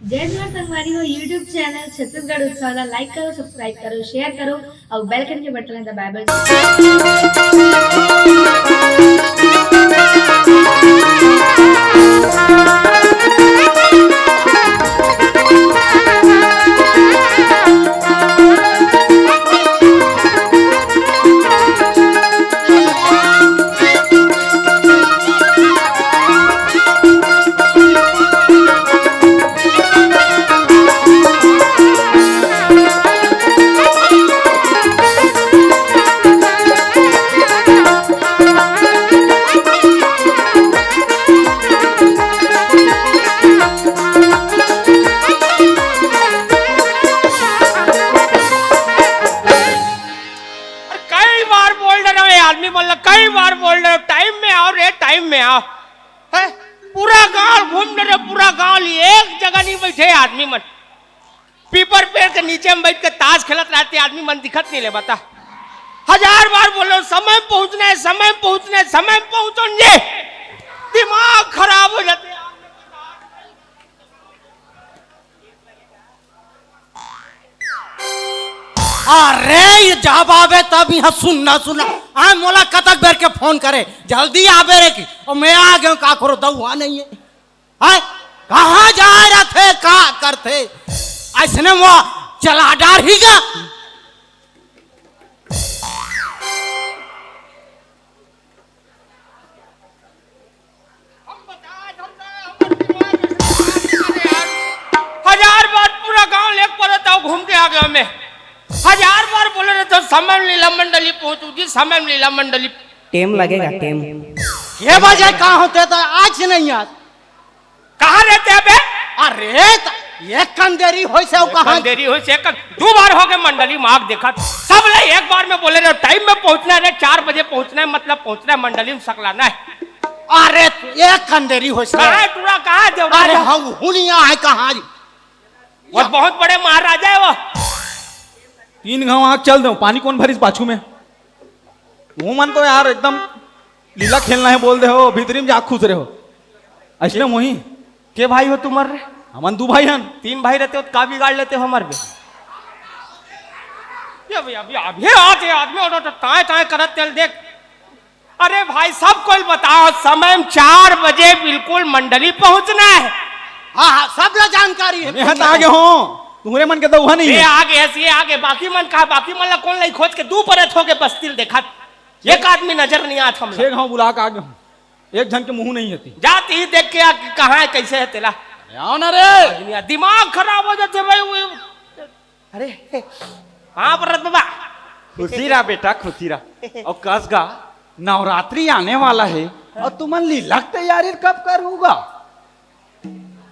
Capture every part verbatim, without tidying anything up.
जय जोहार संगवारी हो, YouTube चैनल छत्तीसगढ़ उत्सव ला like करो, subscribe करो, share करो अउ bell घंटी के बटन ला दबाए बर। अरे कई बार बोल रहे हो ये आदमी, बोल रहे, कई बार बोल रहे हो, टाइम में आओ रे, टाइम में आओ। है? पूरा गांव घूम रहे, पूरा गांव लिए एक जगह नहीं बैठे आदमी मन। पीपर पेड़ के नीचे में बैठ के ताश खेलत रहते आदमी मन, दिखत नहीं ले बता। हजार बार बोलो समय में पहुंचना है, समय में पहुंचना है, समय में पहुंचो ये। दिमाग खराब हो जाते हैं। अरे ये जब आवे तब यहाँ सुनना सुनना। आ मोला कतक बेर के फोन करे, जल्दी आवे रे की। और मैं आ गया, का करो, दउहा नहीं है। हाय, कहाँ जाए रथे, का करथे? ऐसने वो चला डारही गा। हम बताए, हम बताए, हमर दिमाग में से बात निकले यार। हजार बार पूरा गांव लेके पड़े तो घूम के आ गया मैं। हजार बार बोले रहे तो समय में लीला मंडली पहुंचू जी, समय में लीला मंडली। टेम लगेगा, टेम। ये बजे कहाँ होते तो आज नहीं आज। कहाँ रहते अबे? अरे त एक कन देरी होइस हे, एक कहाँ? कन देरी होइस हे, एक कन, दू बार हो गए मंडली में आग देखा। सब ले एक बार में बोले रहे, टाइम में पहुंचना है रे, चार बजे पहुंचना है, मतलब पहुंचना है मंडली में सकलाना है। अरे एक कन देरी होइस हे। कहाँ है टूरा, कहाँ है देवराज? अरे हाँ, हुनिया है कहाँ? वो बहुत बड़े महाराजा है वो। तीन घाव आग चल दो, पानी कौन भरिस पाछू में? वो मन तो यार एकदम लीला खेलना है बोल दे हो, भीतरी में जा खुश रहे हो। ऐसने मोही। के भाई हो तुमर रे? हमन दू भाई हन। तीन भाई रहते हो तो का बिगाड़ लेते हो हमर बे? ये अभी, अभी, अभी आते आदमी और तो ताए, ताए करत तेल देख। अरे भाई, सब कोई बताओ, समय में चार बजे बिल्कुल मंडली पहुंचना है। हाँ, हाँ, सब ला जानकारी है। मैं हत आगे हो, तुम्हरे मन के दउहा नहीं ये है। आगे, ऐसे आगे, बाकी मन कहा, बाकी मन ला कौन लाई खोज के दू परत हो गए बस्ती ल देखत। एक आदमी नजर नहीं आत हमला। छे घाव बुला के आगे हो। एक झन के मुंह नहीं हती। जात ही देख के आ कि कहाँ है, कैसे है तेला। आओ ना रे। आदमी आ, दिमाग खराब हो जाते भाई वो। अरे, हाँ परत बाबा। खुशी रहा बेटा, खुशी रहा। और कस गा, नवरात्रि आने वाला है और तुमन लीला के तैयारी कब कर होगा?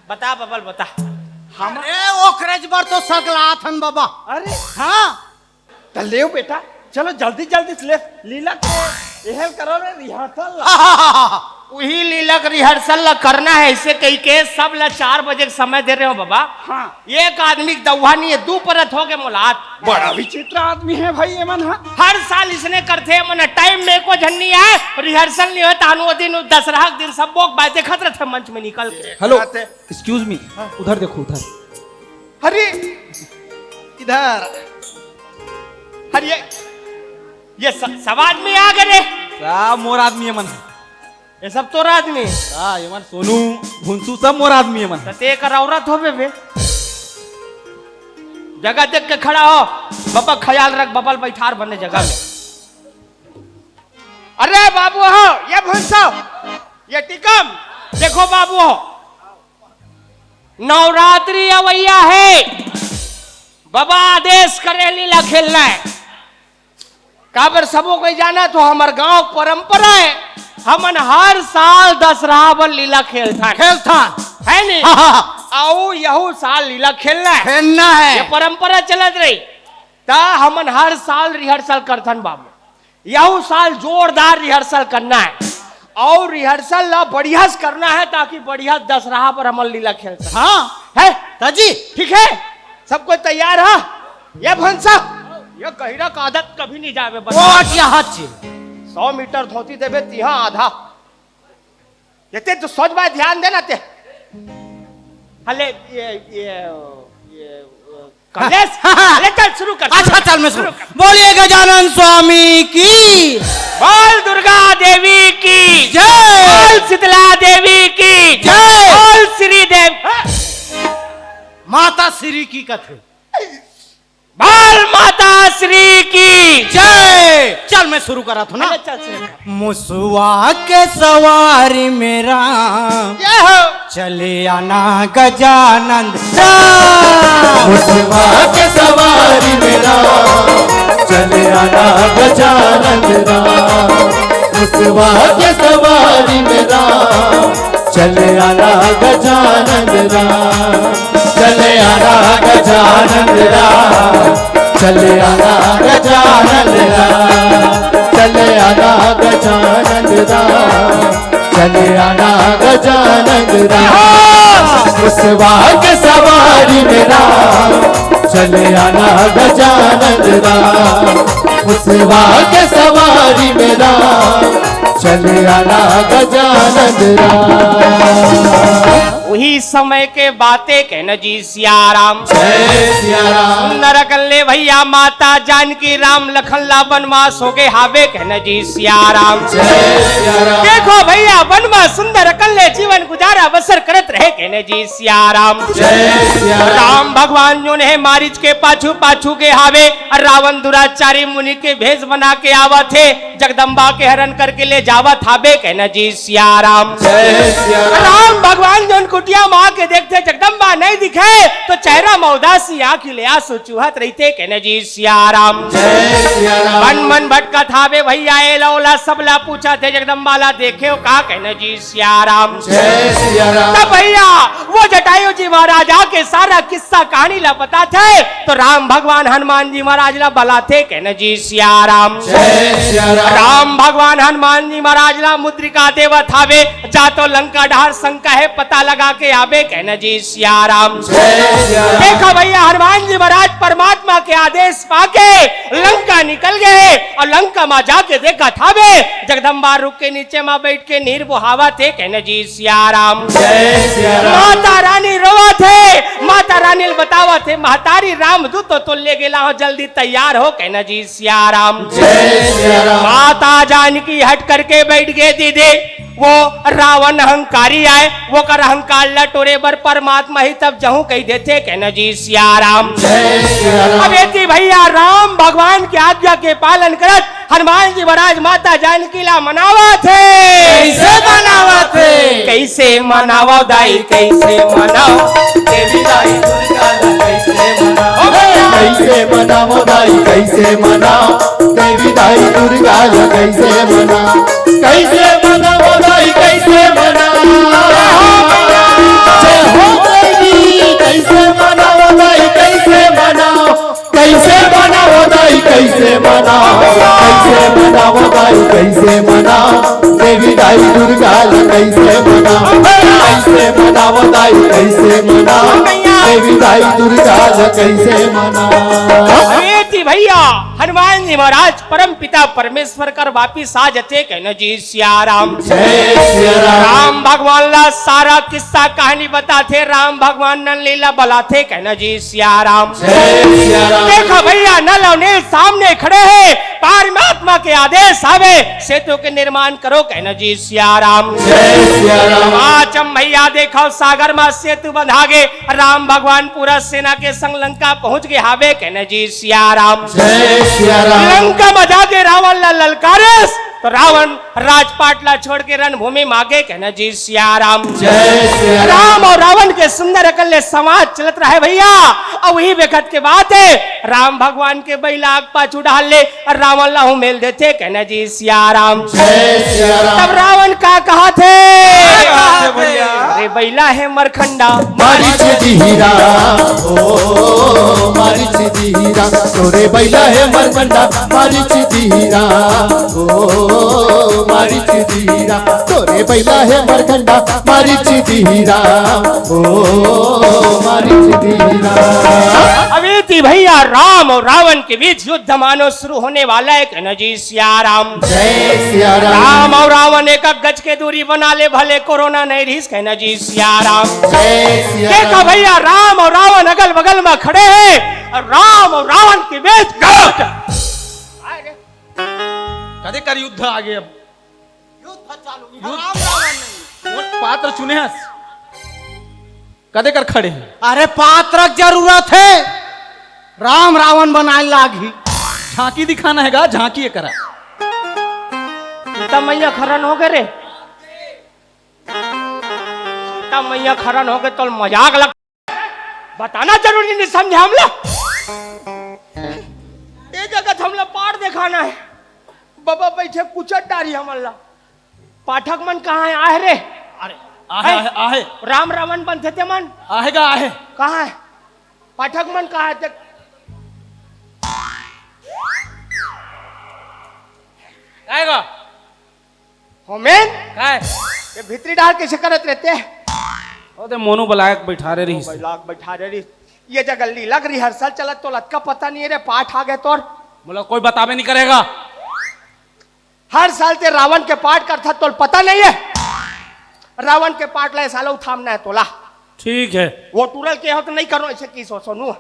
बता बबल, बता। हम अरे ओकरेज बर तो सकलात हन बाबा। अरे हाँ। त लेव बेटा, चलो जल्दी जल्दी से ले लीला के एहल करो रे रिहर्सल ला। वही लीला के रिहर्सल ला करना है, ऐसे कही के सब ला चार बजे के समय दे रहे हो बाबा। हाँ। एक आदमी के दउहा नहीं है, दू परत हो गए मुलात। बड़ा विचित्र आदमी है भाई ये मन, हाँ। हर साल इसने करथे मन, टाइम में एको झन नहीं आए, रिहर्सल नहीं होए, तानु वो दिन दसरहा के दिन सब बोक बाय देखत रहथे मंच में निकल के। हेलो, आते। एक्सक्यूज मी, हाँ। उधर देखो, उधर। अरे इधर, अरे ये, ये स-, सब आदमी आ गए रे। सब मोर आदमी है मन। ये सब तोर आदमी? हाँ, ये मन सोनू, भुंसू सब मोर आदमी है मन। त ते एकर औरत होबे बे। जगह देख के खड़ा हो, बाबा ख्याल रख, बबल बैठार बने जगह में। अरे बाबू हो, ये भुंसो, ये टिकम, देखो बाबू हो, नवरात्रि अवैया है, बाबा आदेश करे लीला खेलना है। काबर सबो कोई जाना तो हमर गांव परंपरा है, हमन हर साल दसरहा बर लीला खेलथन। खेलथन। है नी? हाँ, हाँ, हाँ। अउ यहू साल लीला खेलना है। खेलना है। ये परंपरा चलत रही। त हमन हर साल रिहर्सल करथन बाबू। यहू साल जोरदार रिहर्सल करना है। अउ रिहर्सल ला बढ़िया से करना है ताकि बढ़िया दसरहा पर हमन लीला खेल सकें। हाँ। है? त जी। ठीक है? सब कोई तैयार है? ये भंसा, ये गहिरा का आदत कभी नहीं जावे बता। कोट यहाँ ची। सौ मीटर धोती देबे तिहा आधा। ये ते तो सोच बाय ध्यान देना ते। हले, ये, ये, ये, कमलेश, हले चल, शुरू कर, अच्छा, शुरू कर, चल, मैं शुरू शुरू कर। बोलिए गजानन स्वामी की। बोल दुर्गा देवी की जय। बोल शीतला देवी की जय। बोल श्री देव, माता श्री की कथे। बोल माता श्री की जय। चल, मैं शुरू करा था ना। अरे, चल, शुरू कर। मुसवा के सवारी मेरा जय हो। चले आना गजानंद राम। मुसवा के सवारी मेरा चले आना गजानंद राम। मुसवा के सवारी मेरा चले आना गजानंद राम। चले आना गजानंद राम। चले आना गजानंद राम। चले आना गजानंद राम। चले आना गजानंद राम। मुसवा के सवारी मेरा चले आना गजानंद राम। मुसवा के सवारी मेरा चले आना गजानंद राम। उही समय के बाते कहना जी सिया राम। जय सिया राम। सुंदर अकल्ले भैया माता जानकी राम लखन ला बनवास हो गए हावे कहना जी सिया राम। जय सिया राम। देखो भैया, वन मा सुंदर अकल्ले जीवन गुजारा बसर करत रहे कहना जी सिया राम। जय सिया राम। राम भगवान जोन हे मारीच के पाछू पाछू गए हावे, अउ रावण दुराचारी मुनि के भेष बना के आवत हे, जगदम्बा के हरण करके ले जावत हावे कहना जी सिया राम। जय सिया राम। राम भगवान जोन कुटिया मा आके देखथे जगदम्बा नहीं दिखे, तो चेहरा मा उदासी, आँखी ले आंसू चूहत रहिथे कहना जी सिया राम। जय सिया राम। मन मन भटकत हावे भैया, एला ओला सबला पूछत हे, जगदम्बा ला देखे हो का कहना जी सिया राम। जय सिया राम। तब भैया वो जटायु जी महाराज आके सारा किस्सा कहानी ला बताथे, तो राम भगवान हनुमान जी महाराज ला बलाथे कहना जी सिया राम। जय सिया राम। राम भगवान हनुमान जी महाराज ला मुद्रिका देवत हावे, जा तो लंका डहार शंका हे, पता लगा के आबे कहना जी सिया राम। जय सिया राम। देखा भैया, हनुमान जी महाराज परमात्मा के आदेश पाके लंका निकल गए अउ लंका मा जाके देखत हावे, जगदम्बा रुख के नीचे मा बैठ के नीर बोहावत हे कहना जी सिया राम। जय सिया राम। माता रानी रोवत हे, माता रानी ल बतावत हे, महतारी रामदूत तो, तो ले गेला हो, जल्दी तैयार हो कहना जी सिया राम। जय सिया राम। माता जानकी हट करके बैठ गए दीदी। वो रावण अहंकारी आय, वोकर अहंकार ला टोरे बर परमात्मा ही तब जहूं कहि देथे कहना जी सिया राम। जय सिया राम। अब एती भैया राम भगवान के आज्ञा के पालन करत हनुमान जी महाराज माता जानकी ला मनावत हे। कैसे मनावत हे? कैसे मनावव दाई, कैसे मनावव? देवी दाई दुर्गा ला कैसे मनावव? ओ भैया। कैसे मनावव दाई, कैसे मनावव? देवी दाई दुर्गा ला कैसे मनावव? कैसे मनावव दाई, कैसे मनावव? जय हो देवी, कैसे मनावव दाई, कैसे मनावव? कैसे मनावव दाई, कैसे मनावव? कैसे मनावव दाई, कैसे मनावव? देवी दाई दुर्गा ला कैसे मनावव? कैसे मनावव दाई, कैसे मनावव? देवी दाई दुर्गा ला कैसे मनावव? अरे जी भैया, हनुमान जी महाराज परम पिता परमेश्वर कर वापिस आ जाते कहना जी सिया राम। जय सिया राम। राम भगवान ला सारा किस्सा कहानी बताथे, राम भगवान नल नील ला बलाथे कहना जी सिया राम। जय सिया राम। देखा भैया, नल अउ नील सामने खड़े हे, परमात्मा के आदेश आवे, सेतु के निर्माण करो कहना जी सिया राम। जय सिया राम। पांचम भैया देखो, सागर मा सेतु बंधा गे, राम भगवान पूरा सेना के संग लंका पहुंच गे हावे कहना जी सिया राम। जय सिया राम। लंका मा जाके रावण ला ललकारेस, तो रावण राजपाट ला छोड़ के रणभूमि मा गे कहना जी सिया राम। जय सिया राम। राम अउ रावण के सुंदर अकल्ले संवाद चलत रहे भैया। अउ उही बेखत के बात हे, राम भगवान के बइला आग पाछू डाल ले अउ रावण ला हूँ मेल देथे कहना जी सिया राम। जय सिया राम। तब रावण का कहाथे? का कहाथे भैया? अरे बइला हे मरखंडा। मारिच दिही राम, ओ, मारिच दिही राम, तोरे बइला हे मरखंडा, मारिच दिही राम, ओ, मारिच दिही राम, तोरे बइला हे मरखंडा, मारिच दिही राम, ओ, मारिच दिही राम। अबे भैया, राम और रावण के बीच युद्ध मानो शुरू होने वाला है। कहना जी सिया राम। जय सिया राम। राम और रावण एक गज के दूरी बना ले, भले कोरोना नहीं रहीस। कहना जी सिया राम। जय सिया देखा राम। भैया, राम और रावण अगल बगल में खड़े हैं और राम और रावण के बीच युद्ध। कदे कर युद्ध आगे अब। युद्ध चालू। युद्ध। राम रावण नहीं। वो पात्र चुने हस। कदे कर खड़े हैं। अरे पात्र के जरूरत है। राम रावण बनाए लागी। झांकी दिखाना है गा, झांकी ये करा। सीता मैया खरन हो गए रे। सीता मैया खरन हो गए तो मजाक लग। बताना जरूरी नहीं समझे हमला। ये जगह हमला पाठ दिखाना है। बाबा बैठे कुचट डारी हमला। पाठक मन कहाँ है? आहे रे। अरे, आहे, हैं? आहे, आहे। राम रावण बनथे ते मन। आहे गा, आहे। कहाँ है? पाठक मन कहाँ है? देख। काय गा? होमेन? काय? ये भीतरी डाल कैसे करत रहते हैं? ओ, ते मोनू बलायक बैठा रे रहीस। बलायक बैठा रे रहीस। ये जगह लीला के rehearsal चलत तो लतका पता नहीं है रे, पाठ आ गए तोर। मोला कोई बताबे नहीं करेगा। हर साल ते रावण के पाठ करथा, तोल पता नहीं है? रावण के पाठ ला ए साल थामना है तोला। ठीक है। वो टूरल के हो तो नहीं करो ऐसे की सो, सोनू।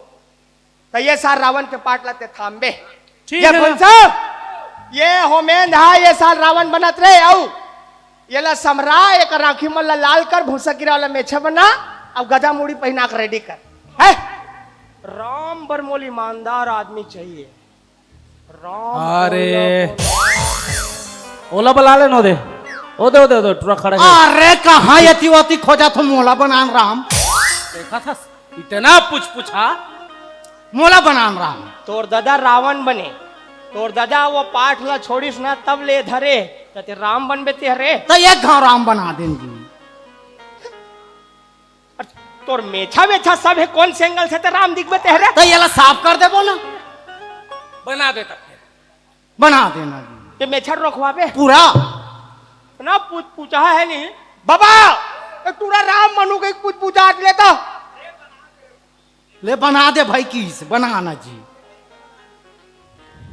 तो ये साल रावण के पाठ ला ते थामबे। ठीक ये है। भूसा, ये होमेंद हा, ये साल रावण बनत रे, आऊ। ये ला समरा, एक राखी मन ला लाल कर, भूसा गिरा वाला मेछा बना, अब गधा मुड़ी पहना के ready कर। है? राम बर मोल ईमानदार आदमी चाहिए। राम अरे। ओला बला ले नो दे। ओ दे, ओ दे, ओ दे, टूरा खड़ा है। अरे, कहाँ यति वति खोजत हो मोला बनान राम? देखा था, इतना पूछ पूछा। मोला बनान राम। तोर दादा रावण बने। तोर दादा वो पाठ ला छोड़िस ना, तब ले धरे। त ते राम बनबे ते हरे। त एक घाव राम बना देन जी। अरे, तोर मेछा वेछा सब है, कौन से angle से ते राम दिखबे ते हरे? त येला साफ कर देबो ना। बना देता फिर। बना देना जी। ते मेछा रोखवाबे? पूरा। ना पूछ, पूछा है नहीं। बाबा, एक टूरा राम बनू के पूछ, पूछा लेता। ले बना दे भाई, किस बनाना जी।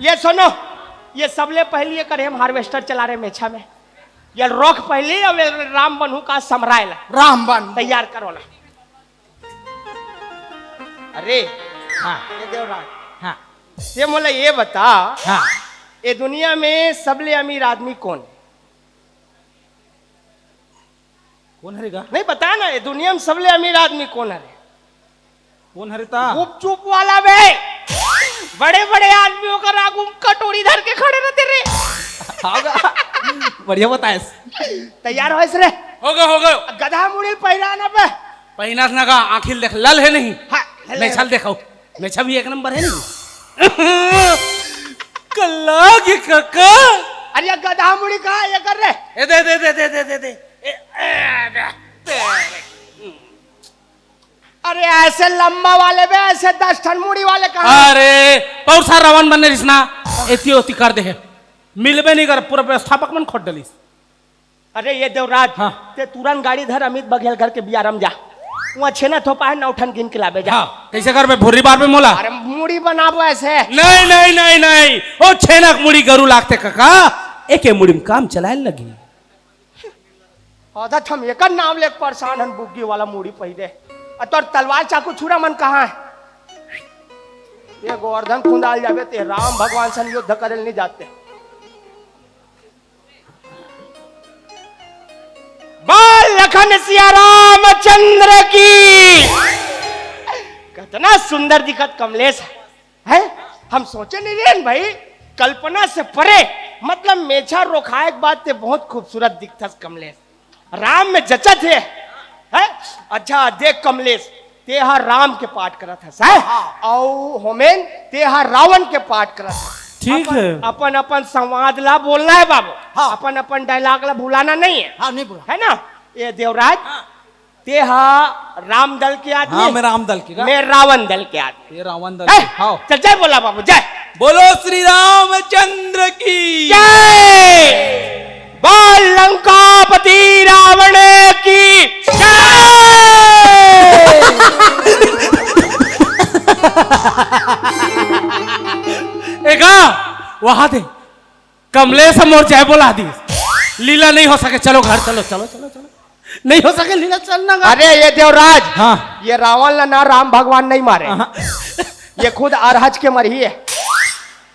ये सुनो, ये सबले पहली ये करे हम harvester चला रहे मेछा में। ये रोख पहली, अब ये राम बनू का समराय ला। राम बन। तैयार करो ला। अरे, हाँ। ये देवराज। हाँ। ये मोला ये बता, हाँ। ये दुनिया में सबले अमीर आदमी कौन है? कौन हरे गा? नहीं, बता ना, ये दुनिया में सबले अमीर आदमी कौन हरे? कौन हरे ता? गुपचुप वाला बे। बड़े-बड़े आदमियों का आगू में कटोरी धर के खड़े रहते रे। हाँ गा। बढ़िया बताएस। तैयार होइस रे? हो गए, हो गए। गधा मुड़ी पहिराना बे। पहिनास ना का, आँखी देख, लल है नहीं। हाँ, लल है। मेछा ल देखाओ। मेछा भी एक नंबर है नहीं। कल्ला के काका। अरे ये गधा मुड़ी कहाँ ये कर रे? ए दे, दे, दे। ए, ए, दे। अरे ऐसे लंबा वाले बे, ऐसे दस ठन मुड़ी वाले कहाँ? अरे, पौर सा रावण बनने रिसना, एती ओती कर दे है। मिलबे नहीं कर, पूरा व्यवस्थापक मन खोट डलिस। अरे ये देवराज, हाँ। ते तुरंत गाड़ी धर, अमित बघेल घर के बियारम जा। वहाँ छेना थोपा है, नौ ठन गिन के लाबे जा। हाँ, कैसे कर बे, भुर्री बार बे मोला? अरे मुड़ी बनाबो ऐसे। नहीं, नहीं, नहीं, नहीं। ओ छेना के मुड़ी गरु लागते काका, एके मुड़ी में काम चलाए लगी। आधा हम एकर नाम लेके परेशान हन, बुग्गी वाला मुड़ी पहिरे। आ तोर तलवार चाकू छुरा मन कहाँ है? ये गोवर्धन खुंदाल जाबे ते राम भगवान सन युद्ध करे नहीं जाते। बोल लखन सिया रामचंद्र की। कितना सुंदर दिखत कमलेश है, हैं? हम सोचे नहीं रेन भाई, कल्पना से परे, मतलब मेछा रोखाए के बाद ते बहुत खूबसूरत दिखथस कमलेश, राम में जचत है, हैं? अच्छा देख कमलेश, ते हा राम के पाठ करत हस, हैं? हाँ। अउ होमेन, ते हा रावण के पाठ करत हस। ठीक अपन, है। अपन अपन संवाद ला बोलना है बाबू। हाँ। अपन अपन dialogue ला भुलाना नहीं है। हाँ, नहीं भुला। है ना? ये देवराज, हाँ। ते हा राम दल के आदमी। हाँ, मैं राम दल के का? मैं रावण दल के आदमी। ये रावण दल है? के, हाँ। चल जय बोला बाबू, जय। बोलो श्री रामचंद्र की जय। बोल लंकापति रावण की जय। एगा, वहां दे, कमलेश मोर जय बोला दिस। लीला नहीं हो सके, चलो घर चलो, चलो, चलो, चलो। नहीं हो सके लीला, चलना गा। अरे ये देवराज, हाँ। ये रावण ला ना राम भगवान नहीं मारे, हाँ। ये खुद अरहज के मरही है।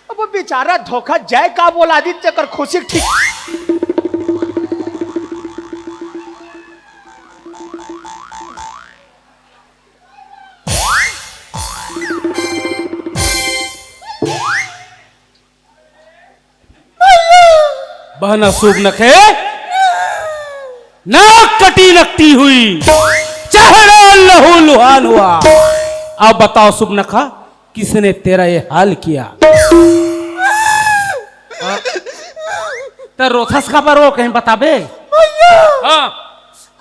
अब वो बेचारा धोखा जय का बोला दी, तेकर खुशी ठीक। बहना सूबनखे, नाक कटी नकटी हुई, चेहरा लहू लुहान हुआ। अब बताओ सूबनखा, किसने तेरा ये हाल किया? हाँ? त रोथस काबर वो, कहीं बताबे? भैया! हाँ।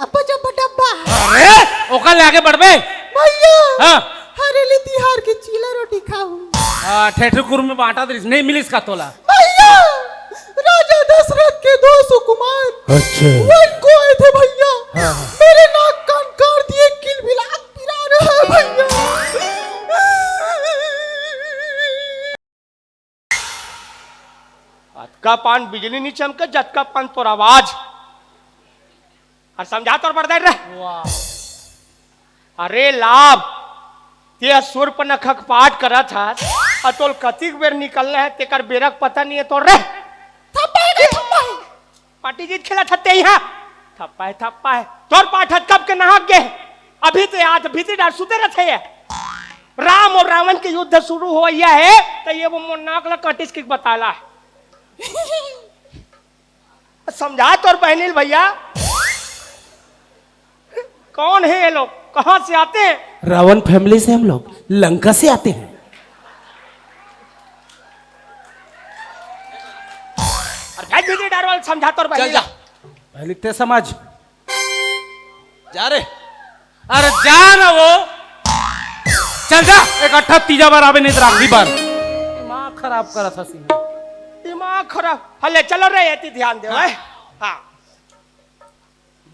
अब्बा जब डब्बा। अरे, ओकर ले आगे बढ़बे। भैया! हाँ। हरेली तिहार के चीला रोटी खाहूं। हाँ, ठेठरी कुर में बांटा दरिस, नहीं मिलिस का तोला? भैया! राजा दशरथ के दो सुकुमार। अच्छा। वन को आए थे भैया। हाँ, हाँ। मेरे नाक कान काट दिए, किलबिलात पिला रहा है भैया। अतका पान बिजली नी चमके, जतका पान तोर आवाज। अउ समझा तोर बरदार रे। वाह। अरे लाभ, ते सूर्पनखा के पाठ करत हस, अउ तोल कतिक बेर निकलना हे, तेकर बेरा के पता नहीं हे तोर रे। थप्पा हे, थप्पा हे। पाटी जीत खेलत हस ते इहाँ। थप्पा हे, थप्पा हे। तोर पाठ हर कब के नहाक गे हे। अभी ते आज, अभी ते डर सुते रथे ये। राम अउ रावण के युद्ध शुरू होइया हे, त ये वो मोर नाक ला काटिस के बताला हे। समझा तोर बहनी ल भैया, कौन है ये लोग, कहाँ से आते हैं? रावण family से हम लोग, लंका से आते हैं। अरे भाई, बिजली डार वाला समझा तोर बहनी चल जा। ला। पहले ते समझ। जा रे। अरे जा ना वो। चल जा, इकट्ठा तीजा बर आबे, नहीं तो राखी बर। दिमाग खराब करत हस। दिमाग खराब। हले चलो रे, एती ध्यान दे, हाँ। हैं? हाँ।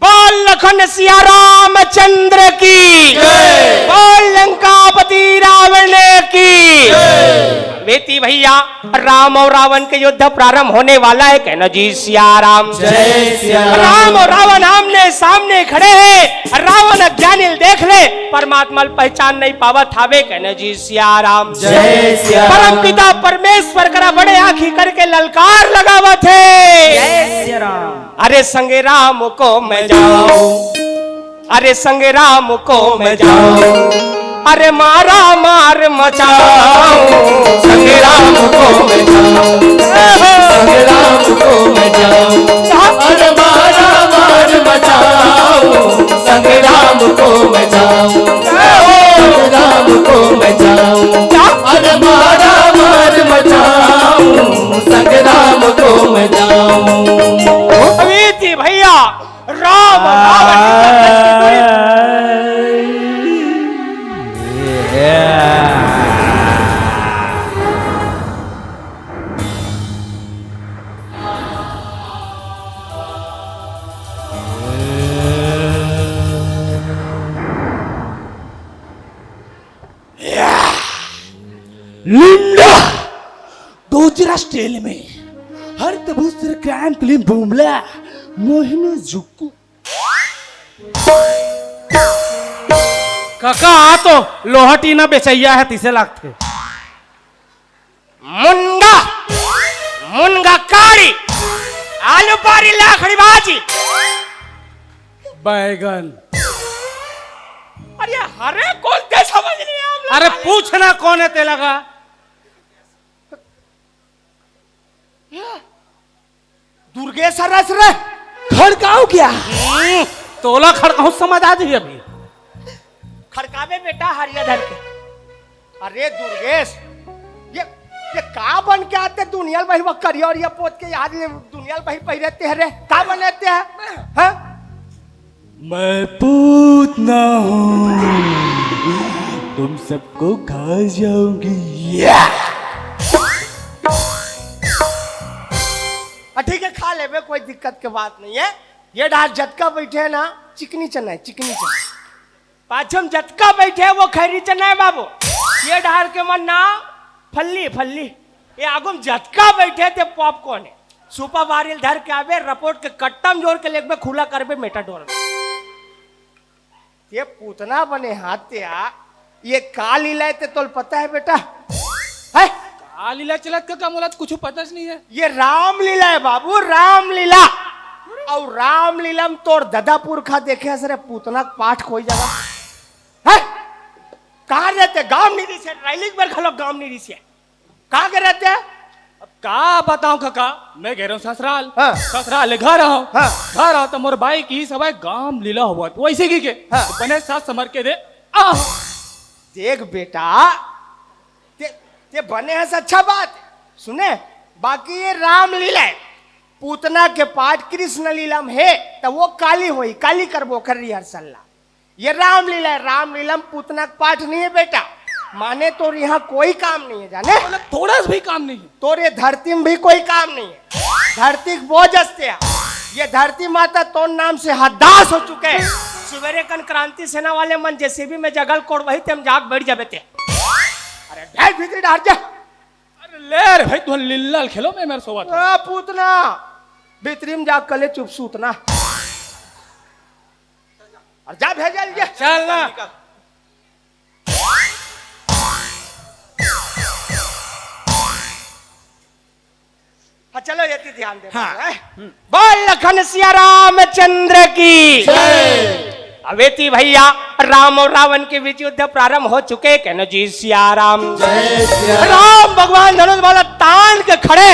बोल लखन सिया रामचंद्र की। जय। बोल लंकापति रावण की। जय। बेटी भैया, राम और रावण के युद्ध प्रारंभ होने वाला है, कहना जी सिया राम। जय सिया राम। राम और रावण आमने सामने खड़े हैं। रावण अज्ञानी ल देख ले, परमात्मा ल पहचान नहीं पावत हावे, कहना जी सिया राम। जय सिया राम। परम पिता परमेश्वर करा बड़े आंखी करके ललकार लगावत हे। जय सिया राम। अरे संगे राम को मैं जाऊं, अरे संग राम को मैं जाऊं, अरे मारा मार मचाऊं। संग राम को मैं जाऊं, संग राम को मैं जाऊं, अरे मारा मार मचाऊं। संग राम को मैं जाऊं, संग राम को मैं जाऊं, अरे मारा मार मचाऊं। संग राम को मैं जाऊं। अभी थी भैया, राम, रावण युद्ध करके दूरी। लुंडा, डोजरा style में, हर तबूसर क्रांत लिम बुमला, मोहन जुक्कू। काका, आ तो लोहा टीना बेचैया हे, तिसे लागथे। मुनगा, मुनगा काड़ी, आलू पारी लाखड़ी बाजी। बैगन। अरे, हरे कोन ते समझ नहीं आया हम लोग अरे, वाले। पूछना कौन है तेला का? दुर्गेश हरस रे, खड़काओ क्या? हम्म, तोला खड़काओ समझ आ जाइए अभी। खड़कावे बेटा हरिया धर के। अरे दुर्गेश, ये, ये का बन के आते दुनिया ल बही वो करिया और ये पोत के याद ले दुनिया ल बही पहिरते हैं रे, का बनाते हैं? हाँ? मैं पूतना हूँ, तुम सबको खा जाऊंगी। या! आ, ठीक है, खा लेबे, कोई दिक्कत के बात नहीं है। ये डाल जतका बैठे है ना, चिकनी चना है, चिकनी चना। पाछम जतका बैठे हे वो खैरी चना हे बाबू। ये डार के मन ना फल्ली फल्ली। ये आगुम जतका बैठे ते पॉपकॉर्न हे। सुपर बारिल धर के आबे, रपोट के कट्टम जोर के लेगबे, खुला करबे मेटाडोर में। ये पूतना बने हाथ ते आ, ये का लीला हे ते तोल पता हे बेटा? है? का लीला चलत का, का मोला तो कुछ पता नहीं है। ये रामलीला हे बाबू, रामलीला। अउ रामलीला में तोर ददा पुरखा देखे हस रे, पूतना के पाठ कोई जगह है? कहाँ रहते? गांव नहीं रिसे, रैली के बेर घलो गांव नहीं रिसे। कहाँ के रहते? अब का बताऊं काका, मैं गे रहेंव ससुराल। हाँ। ससुराल ले घर आएंव। हाँ। घर आएंव त मोर बाई कहिस हवय गांव लीला होवत, वइसे कहिके। हाँ। त बने सास समर के दे आ। देख बेटा, ते, ते बने हस अच्छा बात। सुने, बाकी ये रामलीला हे, पूतना के पाठ कृष्ण लीला में हे, त वो काली होही, काली करबो ओकर रिहर्सल ला। ये रामलीला हे, रामलीला में पूतना के पाठ नहीं हे बेटा। माने तोर यहाँ कोई काम नहीं हे, जाने? मतलब थोड़ा सा भी काम नहीं है। तोर ये धरती में भी कोई काम नहीं हे। धरती के बोझ हस ते। ये धरती माता तोर नाम से हदास हो चुके हे। सुबेरे कन क्रांति सेना वाले मन जेसीबी में जगह ल कोड़वाही ते, हम जाग बैठ जाबे ते। अरे भेज भीतरी डार जा। अरे ले रे भाई, तू लीला खेलो, मैं मेरे सोवत हूँ। आ, पूतना, भीतरी में जाग कले चुप सूतना। अउ जा भेजल जे। चल ना। हाँ, चलो, ये ती ध्यान दे। हाँ। हैं? बोल लखन सिया रामचंद्र की। जय। अबे ती भैया, राम अउ रावण के बीच युद्ध प्रारंभ हो चुके, कहना जी सिया राम। जय सिया राम। राम भगवान धनुष वाला तान के खड़े,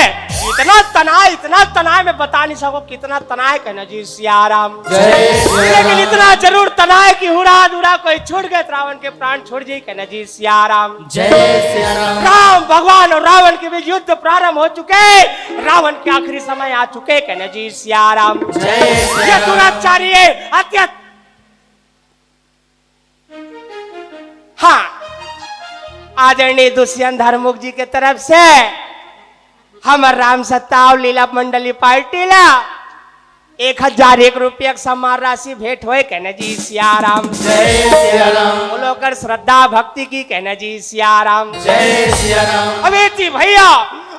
इतना तनाए, इतना तनाए, मैं बता नहीं सकूं कितना तनाए, कहना जी सिया राम। जय सिया लेकिन राम। इतना जरूर तनाए कि हुरा दुरा कोई छूट गए त रावण के प्राण छूट जाई, कहना जी सिया राम। जय सिया राम। राम भगवान अउ रावण के बीच युद्ध प्रारंभ हो चुके, रावण के आखिरी समय आ चुके, कहना जी सिया राम। जय सिया ये राम। दुराचारी हे, अत्यंत हाँ, आदरणीय दुष्यंत धर्मुक जी के तरफ से हमर राम सत्ता अउ लीला मंडली पार्टी ला एक हजार एक रुपया के सम्मान राशि भेंट होए, कहना जी सिया राम। जय सिया राम। बोलो कर श्रद्धा भक्ति की, कहना जी सिया राम। जय सिया राम। अबे जी भैया,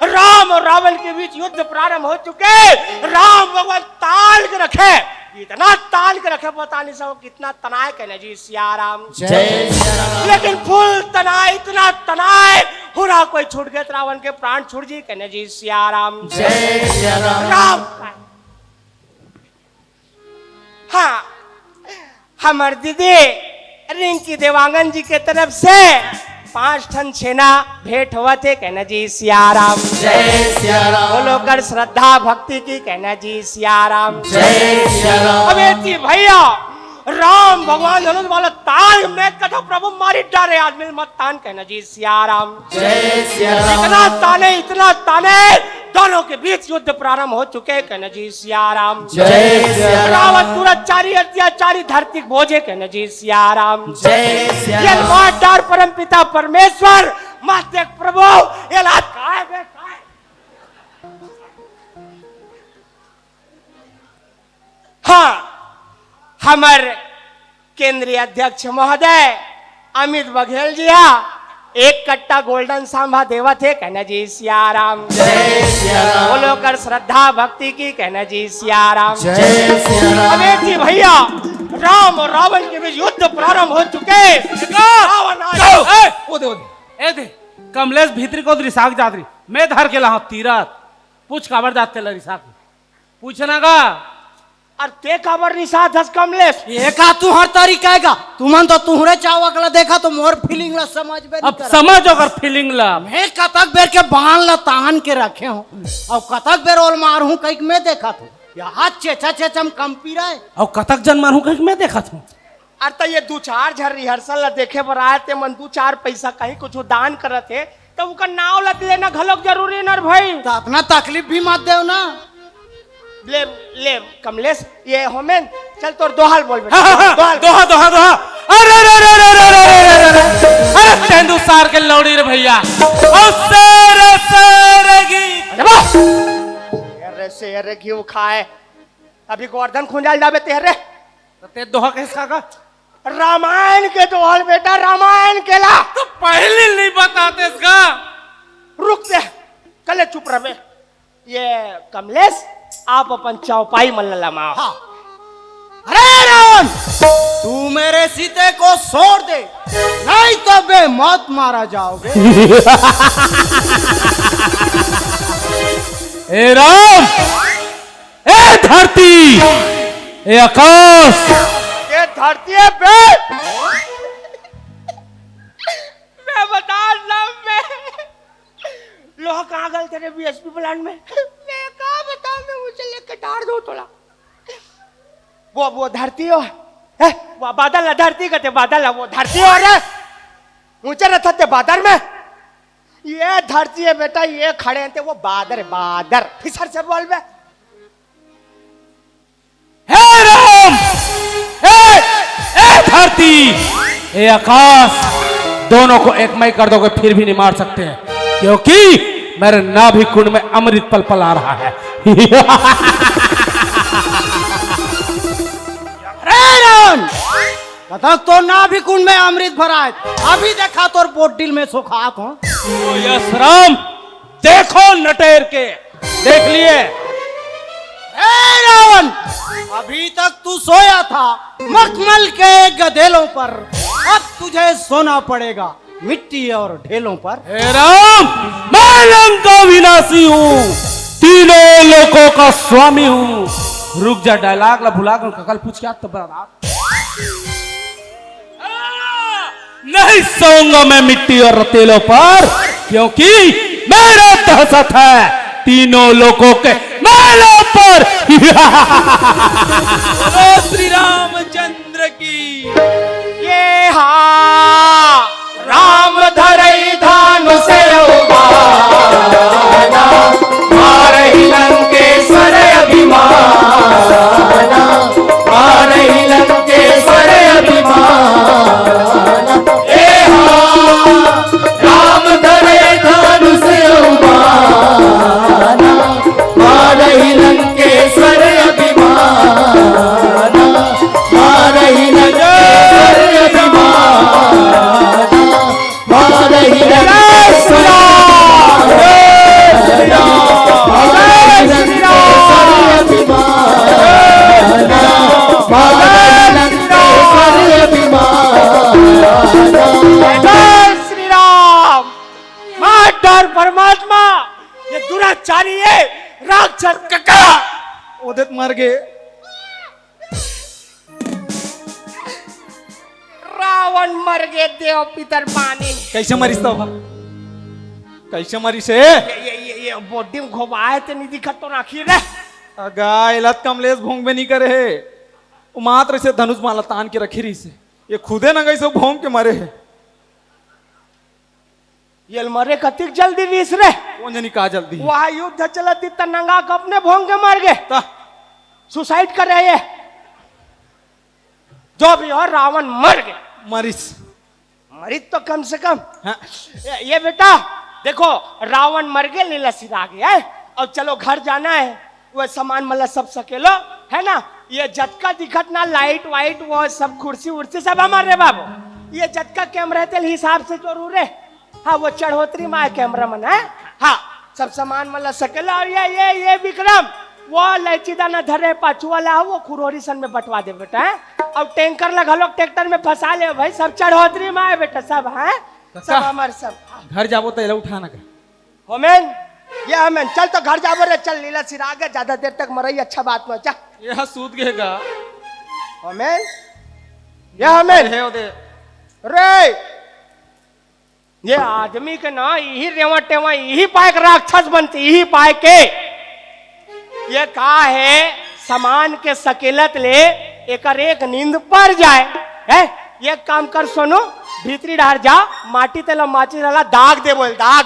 राम अउ रावण के बीच युद्ध प्रारंभ हो चुके, राम भगवान ताल के रखे, इतना ताल के रखे, पता नहीं सब कितना तनाए, कहना जी सिया राम। जय सिया राम। लेकिन फुल तनाए, इतना तनाए, हुरा कोई छूट गए त रावण के प्राण छूट जी, कहना जी सिया राम। जय सिया राम। राम। हाँ, हमर दीदी रिंकी देवांगन जी के तरफ से पांच ठन छेना भेंट होवत हे, कहना जी सिया राम। जय सिया राम। बोलो कर श्रद्धा भक्ति की, कहना जी सिया राम। जय सिया राम। अबे जी भैया, राम भगवान धनुष वाला ताल में कथो प्रभु मारी डारे आदमी मत तान, कहना जी सिया राम। जय सिया राम। इतना ताने, इतना ताने, दोनों के बीच युद्ध प्रारंभ हो चुके, कहना जी सिया राम। जय सिया राम। रावण दुराचारी अत्याचारी धरती के बोझे, कहना जी सिया राम। जय सिया ये राम। मार डार परम पिता परमेश्वर, मत देख प्रभु, ये लात काय बे काय। हाँ, हमर केंद्रीय अध्यक्ष महोदय अमित बघेल जी हा एक कट्टा गोल्डन सांभा देवत हे, कहना जी सिया राम। जय सिया राम। बोलो कर श्रद्धा भक्ति की, कहना जी सिया राम। जय सिया राम। अबे जी भैया, राम अउ रावण के बीच युद्ध प्रारंभ हो चुके। रावण आ ए, ओ दे, ओ दे। ए दे, कमलेश भीतरी को रिसाक जात रही। मैं धर के लाहूं तीरथ। पूछ काबर जात तेला रिसाक। पूछना का? अरे ते काबर रिसात हस कमलेश? ये का तुहर तरीका हे का? तुमन तो तुहरे चावक ला देखा तो मोर feeling ला समझ में अब नहीं करा। समझ ओकर feeling ला। मैं कतक बेर के बाण ला तान के रखे हूँ, अब कतक बेर ओल मारहूँ कहिके मैं देखत हूँ। यहाँ चेचा चेचा में कंपी रहे। अब कतक जन मारहूँ कहिके मैं देखत हूँ। अरे त ये दू चार झन rehearsal ला देखे बर आए, ते मन दू चार पैसा कहीं कुछ दान करत हे, त उकर नाव ला लेना घलोक जरूरी न रे भाई। त अतना तकलीफ भी मत देव ना। ले, ले कमलेश, ये होमेन, चल तोर दोहा ल बोल बेटा, हाँ, हाँ, हाँ, दोहा ल। दोहा, दोहा, दोहा। अरे, अरे, अरे, अरे, तेंदू सार के लौड़ी रे भैया। ओ शेर, शेर घी। अरे वाह। अरे शेर घी खाए। अभी गोवर्धन खुंजाल जाबे तेरे। त ते दोहा कहिस का? रामायण के दोहल बेटा, रामायण के ला। तो पहले नहीं बताते इसका। रुक दे, कले चुप रहे। ये कमलेश, आप अपन चौपाई मन ला लमाओ। हाँ। अरे रावण, तू मेरे सीते को छोड़ दे, नहीं तो बेमौत मारा जाओगे। ए राम, ए धरती, ए आकाश। ये धरती है बे। मैं बता रहा हूँ, मैं लोहा कहाँ गल तेरे बीएसपी प्लांट में? मैं कहाँ बताऊँ, मैं ऊँचे लेके डार दो तोला। वो, वो धरती हो, है? वो बादल ना धरती कहते, बादल ना, वो धरती हो रे। ऊँचे रहता ते बादल में। ये धरती है बेटा, ये खड़े हैं ते वो बादर, बादर। फिसर से बोल बे। हे राम, ए, ए धरती, ए आकाश, दोनों को एक मय कर दोगे फिर भी नहीं मार सकते हैं, क्योंकि मेरे नाभि कुंड में अमृत पल पल आ रहा है। अरे रावण, कतक तो नाभि कुंड में अमृत भरा है, अभी देखा तोर पोटडिल में सोखात हो। ओ यस राम, देखो नटेर के, देख लिए। ए रावण, अभी तक तू सोया था मखमल के गदेलों पर, अब तुझे सोना पड़ेगा मिट्टी और ढेलों पर। हे राम, मैं लंका विनाशी हूँ, तीनों लोकों का स्वामी हूँ। रुक जा, डायलॉग ला भुला कर ककल पूछ के आ तो बता। नहीं सोऊंगा मैं मिट्टी और रतेलों पर, क्योंकि मेरा दहशत है तीनों लोकों के महलों पर। बोलो श्री रामचंद्र की। ये हा राम धरई धानु से उबाना, मारही लंकेश्वर अभिमाना, मारही लंकेश्वर अभिमाना। ए हा राम धरई धानु से उबाना, मारही लंकेश्वर अभिमाना, मारही लंकेश्वर अभिमाना, मारही लंकेश्वर अभिमाना, मारही लंकेश्वर अभिमाना, मारही लंकेश्वर अभिमाना। जय श्री राम। मार डार परमात्मा, ये दुराचारी है, राक्षस कका। ओदे त मर गे। रावण मर गे, देव पितर पानी। कैसे मरिस तो? कैसे मरिस हे? ये, ये, ये, ये body में घोबाए ते नहीं दिखत तो राखी रे। अगा, एला त कमलेश भोंगबे नहीं करे हे। वो मात्र से धनुष माला तान के रखी रहिस हे। ये खुदे नंगई से भोंग के मरे हे। ये मरे कतिक जल्दी रहिस रे। कौन जनी का जल्दी? वहाँ युद्ध चलत ही त नंगा के अपने भोंग के मर गे। ता? Suicide कर रहे हैं। जो भी हो, रावण मर गे। मरिस। मरिस तो कम से कम। हाँ। ये, ये बेटा, देखो, रावण मर गे, लीला सिरा गे, है? अब चलो घर जाना है। वो सामान मतलब सब सकेलो, है ना? ये जतका दिखत ना, लाइट वाइट, वो सब कुर्सी उर्सी सब हमारे बाबू। ये जतका कैमरा तेल हिसाब से जरूर है। हाँ, वो चढ़ोतरी में आए कैमरा मन है। हाँ, सब सामान मतलब सकेलो। और ये, ये, ये विक्रम, वो लैची दाना धरे पाछू वाला है, वो खुरोरी सन में बंटवा दे बेटा, है? और टैंकर ला घलोक ट्रैक्टर में फंसा ले भाई, सब चढ़ोतरी में आए बेटा, सब, हैं? सब कक्का, हमारे सब। घर जाबो तो एला उठाना का? होमेन, ये होमेन, चल तो घर जाबो रे, चल, लीला सिरा गे, ज्यादा देर तक मरई अच्छा बात नोहे, चल। ये सूत गे का? होमेन, ये होमेन। हे ओदे। रे, ये आदमी के ना, इही रेवा टेवा, इही पाए के राक्षस बनथे, इही पाए के। ये का हे, सामान के सकेलत ले एकर एक नींद पर जाए, है? एक काम कर सोनू, भीतरी डार जा, माटी तेला माचिस वाला दाग दे बोल, दाग।